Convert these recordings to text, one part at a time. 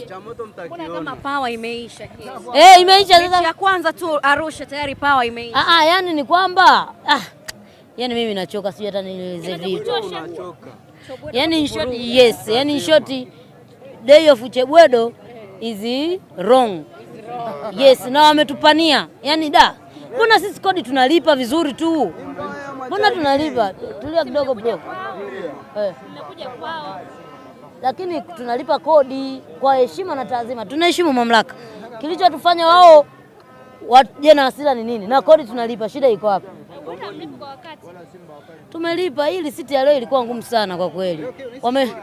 Cha moto Mbona mtakiona. kama power imeisha hii? Eh, imeisha Mechi sasa. ya kwanza tu Arusha tayari power imeisha. Ah, ah, yani ni kwamba yani mimi nachoka, sijui hata nieleze vipi. Unachoka. Yani in short, yes, yani in short day of Chebwedo is wrong. Yes, na wametupania. Yani da. Mbona sisi kodi tunalipa vizuri tu? Mbona tunalipa? Tulia kidogo bro. Eh. Mmekuja kwao. Lakini tunalipa kodi kwa heshima na taazima. Tunaheshimu mamlaka. Kilichotufanya wao waje na hasira ni nini? Na kodi tunalipa, shida iko wapi? Mbona mlipo kwa wakati? Tumelipa. Hii risiti ya leo ilikuwa ngumu sana kwa kweli. Wame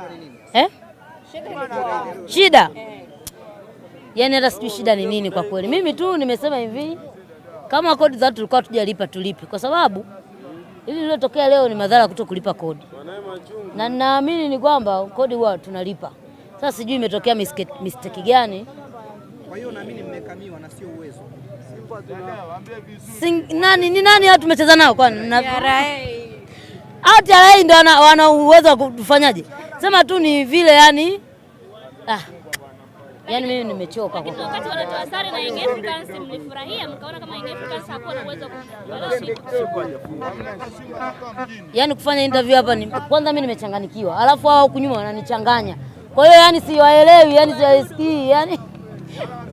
eh? Shida yaani hata sijui shida ni nini kwa kweli. Mimi tu nimesema hivi, kama kodi za watu tulikuwa tujalipa tulipe, kwa sababu hili lililotokea leo ni madhara kuto kulipa kodi, na naamini ni kwamba kodi huwa tunalipa. Sasa sijui imetokea mistake gani. Kwa hiyo naamini mmekamiwa na sio uwezo. Nani ni nani hao tumecheza nao kwani? TRA. Hao TRA ndio wana uwezo wa kutufanyaje? Sema tu ni vile yani yani mimi nimechoka kwa Lakini kweli. wakati wanatoa sare na Young Africans mlifurahia, mkaona kama Young Africans hakuwa na uwezo wa kuwashinda. Yaani kufanya interview hapa ni kwanza mimi nimechanganikiwa, alafu hao huku nyuma wananichanganya. Kwa hiyo yani siwaelewi, yani siwasikii, yani